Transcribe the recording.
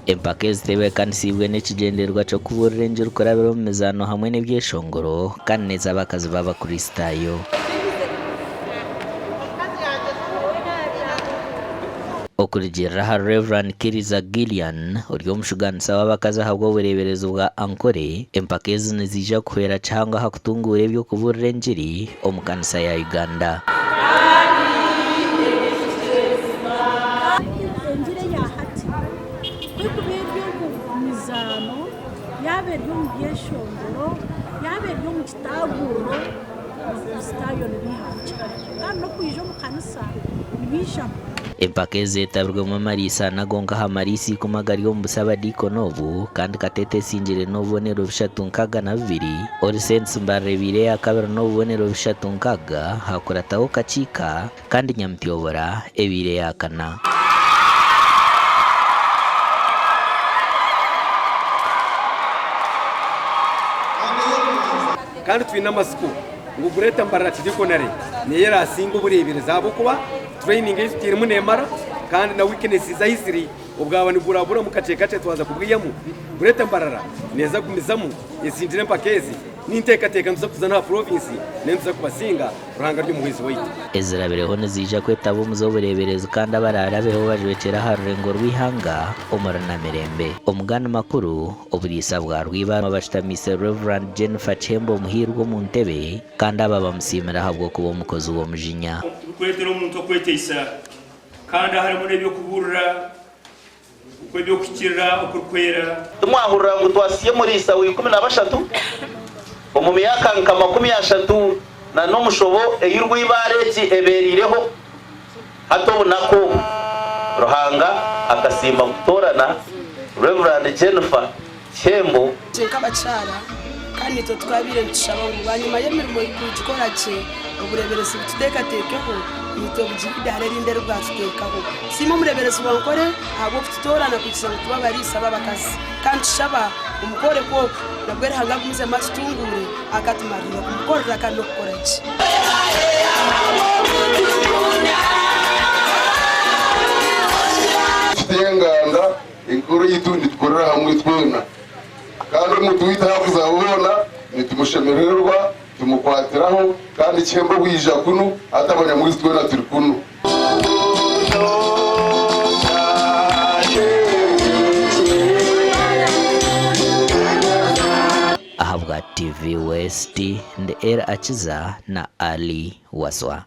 Empaka ezitebeekanisiibwe n'ekigyendererwa ky'okubuurira engiri kurabira omu mizaano hamwe n'ebyeshongoro kandi n'ez'abakazi b'Abakristaayo. Okurugiirira ahari Rev. Kiriza Gillian, ori omushugaanisa w'abakazi ahabw'obureeberezi bwa Ankole, empaka ezi niziija kuhwera kihango aha kutunguura eby'okubuurira engiri omu kanisa ya Uganda. Engiri eya hati ku erikuba eri omu mizaano, yaaba eri omu byeshongoro, yaaba eri omu kitaguuro, Abakristaayo nibaihaho kihare kandi n'okwija omu kanisa nibaijamu. Empaka ezi zeetabirwemu amariisa ana gonka aha mariisa ikumi agari omu busabadiikoni obu kandi Katete esingire n'obubonero 362, All Saints Mbarara ebaire eya kabiri n'obubonero 306, hakurataho Kakiika kandi Nyamutyobora ebaire eya kana. Kandi twine amatsiko ngu Greater Mbarara Archdeaconry niyo eraasinge obureeberezi ahabw'okuba training ei tutairemu neemara kandi na weaknesses ahu ziri obwaba niburaburamu kakye kakye twaza kubwihamu. Greater Mbarara neeza kugumizamu esingire empaka ezi. Ninteekateeka nituza kuza n'aha province nayo nituza kubasinga. Ruhanga ari omuhwezi waitu. Ezirabireho niziija kwetaba omu z'obureeberezi kandi abaraarabeho bajwekyere aha rurengo rw'eihanga omuri Namirembe. Omugani makuru, Oburiisa bwa Rwiba abashutamiise Rev. Jennifer Kihembo Omuhiirwa omu ntebe kandi aba bamusiimire ahabw'okuba omukozi w'omujinya. Tibikureetera omuntu okweteisa, kandi harimu n'eby'okubuurira okw'eby'okuhikiirira okurikwera. Timwahurira ngu twasiya omuriisa wa 13 omu myaka nka 30 na n'omushobo ei rweibaare egi ebeereireho? Hati obunaku obu, Ruhanga akasiima kutoorana Rev. Jennifer Kihembo. Itwe nk'abakyara kandi naitwe twabaire nitushaba ngu bwanyima y'emirimo kugikora gye, obureeberezi bututeekateekeho naitwe bugire eidaara erindi eri bwatuteekaho. Tusiime omureeberezi wa Nkore ahabw'okututoorana kugira ngu tube abariisa b'abakazi kandi tushaba omu kworekwa oku nabwo Ruhanga agumizemu atutunguure akatumarira kumukorera kandi n'okukora gye. Tufite enganda enkuru yaitu nitukorera hamwe twena kandi omuntu waitu ahu akuza hoona nitumushemerererwa tumukwatiraho kandi ekihembo bwija kunu hati abanyamwizi twena turi kunu. Ahabwa TV West, ndi El Akiza na Ali Waswa.